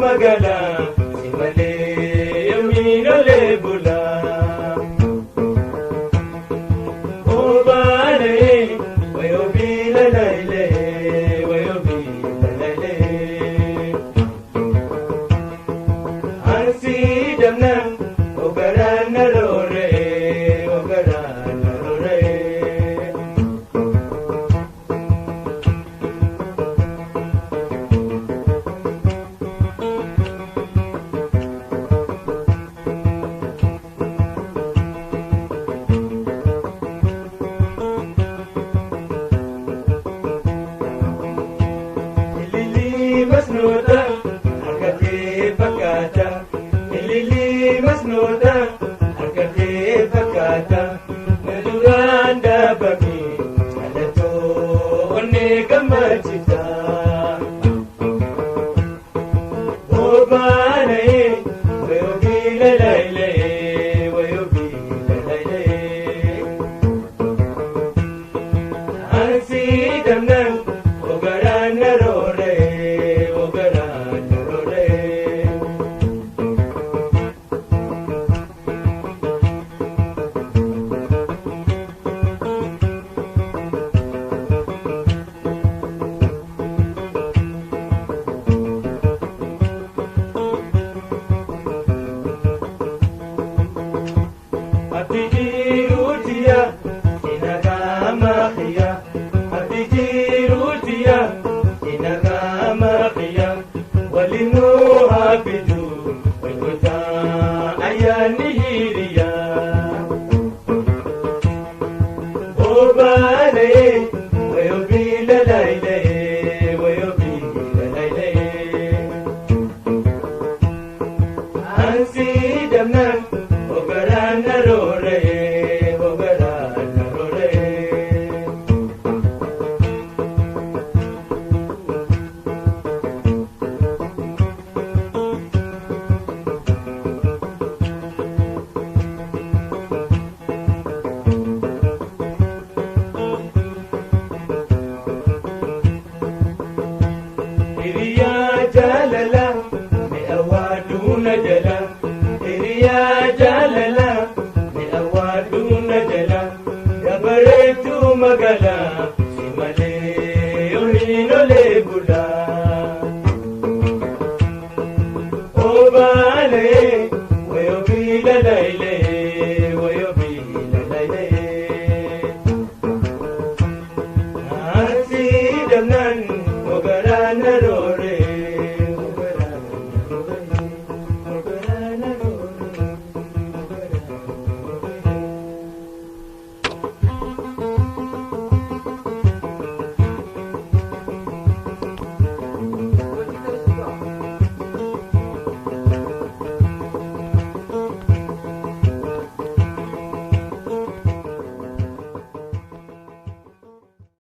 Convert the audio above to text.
Magala simale yamino le bula o bale wayo bila laile wayo bila laile ansi damna o garana rore o garana rore. Masnota harka kee fakkaata ililii masnota harka kee fakkaata na duraan dhaabame jaalatoo onnee gammachiisa. Obaana'ee wayoo biila laayilee wayoo biila laayilee ansii damnaan ogaraan na rooree. Atijiruutiya inagamaqiya atijiruutiya inagamaqiya walinuu hafidu waykota ayaani hiriya obaalaye wayobila laylaye wayobila laylaye ansi damnan ogarana rore.